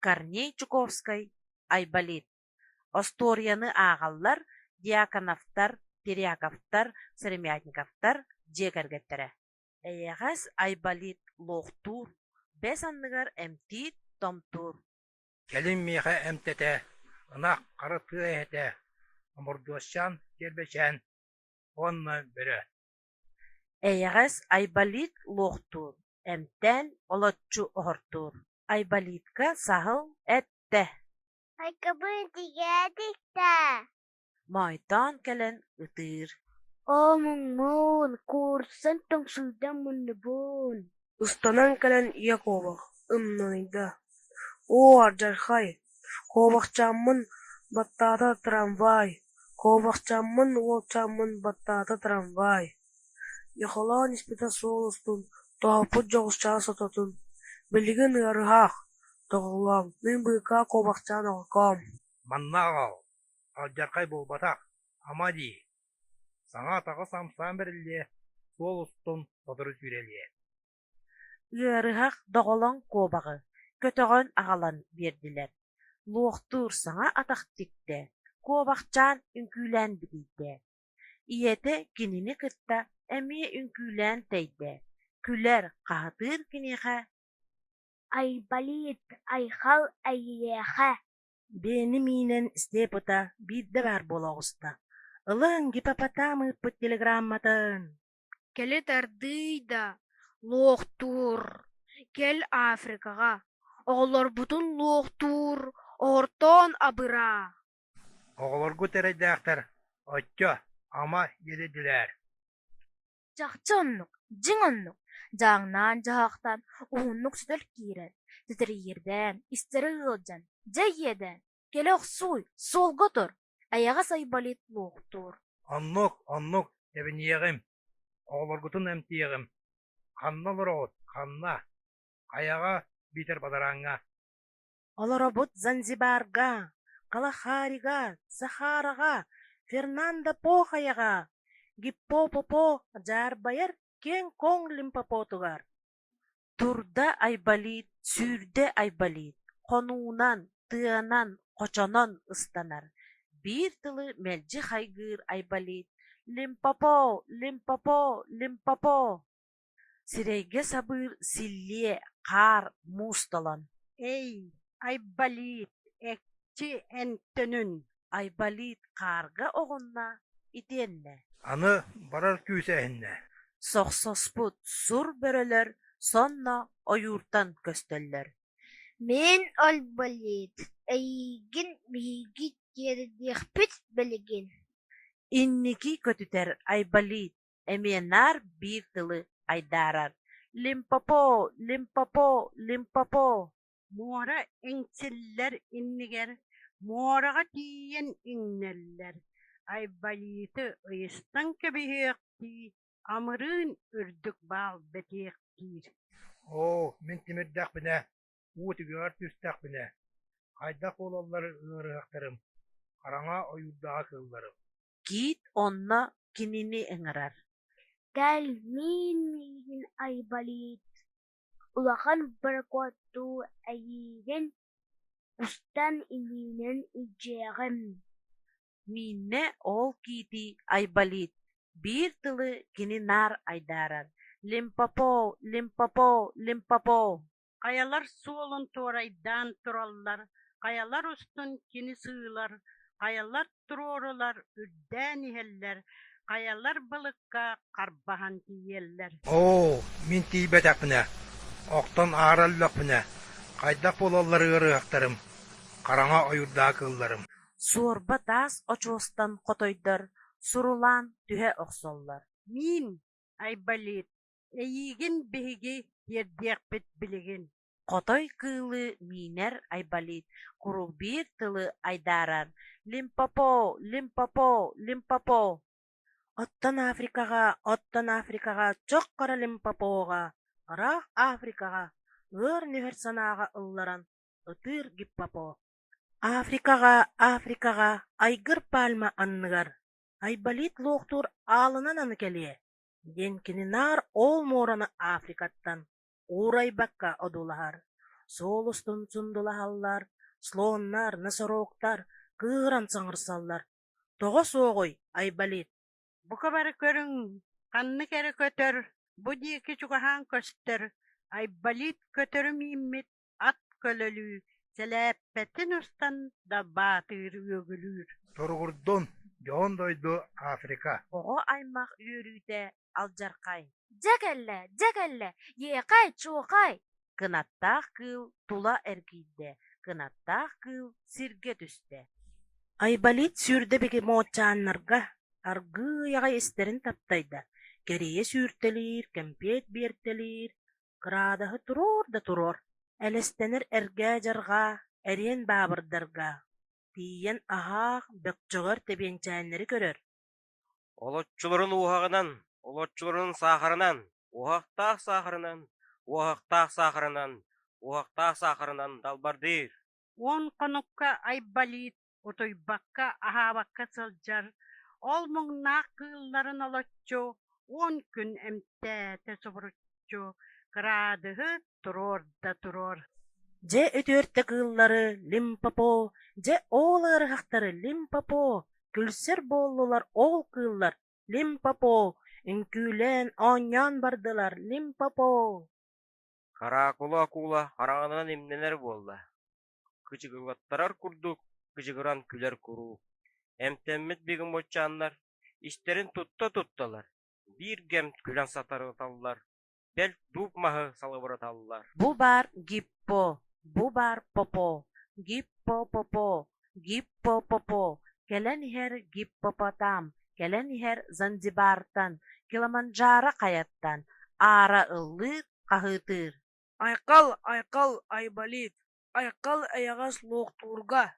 Корней Чуковскай «Айболит» Остуоруйаны ааҕаллар Дьяконовтар, Теряковтар, Сыромятниковтар дьиэ кэргэттэрэ. Эйэҕэс Айболит луохтуур, бэс анныгар эмтиир-томтуур. Кэлин миэхэ эмтэтэ, ынах хара тыа эһэтэ, Омурдуосчаан Тиэрбэчээн уонна бөрө Эйэҕэс Айболит луохтуур, эмтээн олоччу оһортуур. Айболитка саһыл эттэ Айкабын тигээдик да Мойтоон кэлэн ытыыр Оо, муҥмун, куурсан тоҥсуйда муннубун Ыстанан кэлэн ийэ куобах ымманыйда: «Оо, алдьархай, куобахчааммын баттаата трамвай, куобахчааммын, уолчааммын баттаата трамвай» Ньохолоон испитэ суол устун тоһуппут дьоҕусчаан сототун: «Билигин ыарыһах, доҕолоҥ, мин быыкаа куобахчаан оҕокоом» Манна аҕал, алдьархай буолбатах, ама дии, саҥа атаҕы самсаан бэриллиэ, суол устун сотору сүүрэлиэ Ыарыһах доҕолоҥ куобаҕы көтөҕөн аҕалан биэрдилэр, луохтуур саҥа атах тиктэ, куобахчаан үҥкүүлээн битийдэ Ийэтэ кинини кытта эмиэ үҥкүүлээн тэйдэ, күлэр, хаһытыыр киниэхэ: Айболит, айхал эйиэхэ Биэни миинэн Степыта биирдэ баар буола оҕуста: «Ылыҥ гипопотам ыыппыт телеграмматын!» Кэлэ тардыый да, луохтуур, кэл Африкаҕа, оҕолорбутун луохтуур, оһортоон абыраа Оҕолоргут эрэйдээхтэр, оччо, ама иэдэйдилэр Чахчы оннук, дьиҥ оннук, дьааҥнаан-дьаһахтаан, уһуннук сөтөл киирэн, титириирдээн, истэрэ ыалдьан, дьэ иэдээн, кэлэ охсууй, суолга отур, эйэҕэс Айболит луохтуур. Оннук, оннук, тэбиниэҕим, оҕолоргутун эмтиэҕим, ханна олороҕут, ханна, хайаҕа биитэр бадарааҥҥа Олоробут Занзибарга, Калахарига, Сахараҕа, Фернандо По хайаҕа, Гиппо-Попо дьаарбайар киэҥ-куоҥ Лимпопотугар Турда Айболит, сүүрдэ Айболит, хонуунан, тыанан, хочонон ыстанар, биир тылы мэлдьи хайгыыр Айболит: «Лимпопо, Лимпопо, Лимпопо!» Сирэйгэ сабыыр силлиэ, хаар, муус толон Эй, Айболит, экчи эн төнүн Айболит хаарга оҕунна итиэннэ Аны барар күүс эһиннэ Сохсоспут сур бөрөлөр сонно ойууртан көстөллөр Мин Айболит, эйигин биһиги тиэрдиэхпит билигин Инники көтүтэр Айболит эмиэ наар биир тылы айдаарар: «Лимпопо, Лимпопо, Лимпопо!» Муора эҥсиллэр иннигэр муораҕа тиийэн иҥнэллэр, Айболиты ыйыстан кэбиһиэхтии, амырыын үрдүк баал бэтиэхтиир Оо, мин тимирдэхпинэ, уу түгэҕэр түстэхпинэ, хайдах буолаллар ыарыһахтарым, хараҥа ойуурдааҕы кыылларым Киит онно кинини ыҥырар Кэл, миин миигин Айболит, улахан борокуоттуу эйиигин устан илиинэн илдьиэҕим Мииннэ ол киити Айболит, биир тылы кини наар айдаарар: «Лимпопо, Лимпопо, Лимпопо!» Хайалар суолун туорайдаан тураллар, хайалар устун кини сыылар, хайалар туруорулар үрдээн иһэллэр, хайалар балыкка харбаһан тиийэллэр Оо, мин тиийбэтэхпинэ, охтон аара өллөхпүнэ, хайдах буолаллар ыарыһахтарым, хараҥа ойуурдаах кыылларым Суорба таас очуостан хотойдор сурулаан түһэ охсоллор Мин, Айболит, эйиигин биһиги тиэрдиэхпит билигин Хотой кыылы миинэр Айболит куруук биир тылы айдаарар: «Лимпопо, Лимпопо, Лимпопо!» Оттон Африкаҕа, оттон Африкаҕа чох хара Лимпопоҕа, ыраах Африкаҕа ыар нүһэр санааҕа ылларан ытыыр Гиппопо. Африкаҕа, Африкаҕа айгыр пальма анныгар Айболит луохтуур аалынан аны кэлиэ диэн кини наар ол муораны Африкаттан уурайбакка одуулаһар. Суол устун сундулаһаллар, слоннар, носорогтар кыыһыран саҥарсаллар: «Тоҕо суоҕуй, Айболит?» Бука бары көрүҥ, ханнык эрэ көтөр бу диэки чугаһаан көстөр, Айболит көтөрү мииммит ат көлөлүү, сэлээппэтин устан далбаатыыр үөгүлүүр. Туругурдун, дьоһун дойду Африка! Оҕо аймах үөрүүтэ алдьархай. Дьэ кэллэ, дьэ кэллэ, иэхэй, чуохай! Кынаттаах кыыл тула эргийдэ, кынаттаах кыыл сиргэ түстэ. Айболит сүүрдэ бегемотчааннарга аргыый аҕай истэрин таптайда, кэрийэ сүүртэлиир, кэмпиэт биэртэлиир, кырадаһы туруор да туруор, элэстэнэр эргээ-дьарҕаа, эриэн баабырдарга тиийэн аһаах бөкчөҕөр тэбиэнчээннэри көрөр. Олоччуларын уоһаҕынан, олоччуларын саахарынан, уоһахтаах саахарынан, уоһахтаах саахарынан, уоһахтаах саахарынан далбардыыр. Уон хонукка Айболит утуйбакка, аһаабакка сылдьар, ол муҥнаах кыылларын олоччу уон күн эмтээтэ субуруччу, кыраадыһы туруор да туруор. Дьэ үтүөртэ кыыллары Лимпопо, дьэ ол ыарыһахтары Лимпопо, күлсэр буоллулар ол кыыллар Лимпопо, үҥкүүлээн, оонньоон бардылар Лимпопо. Каракула акула хараҥанан имнэнэр буолла, кычыгылаттарар курдук кыдьыгыран күлэр куруук. Эмтэммит бегемотчааннар истэрин тутта-тутталар, биир кэм күлэн сатарыталлар, бэл дууп маһы салыбыраталлар. Бу баар гиппо, бу баар попо, гиппо-попо, гиппо-попо, кэлэн иһэр гиппопотам, кэлэн иһэр Занзибартан, Килиманджаро хайаттан, аара ыллыыр, хаһыытыыр. Айхал, айхал, Айболит, айхал эйэҕэс луохтуурга!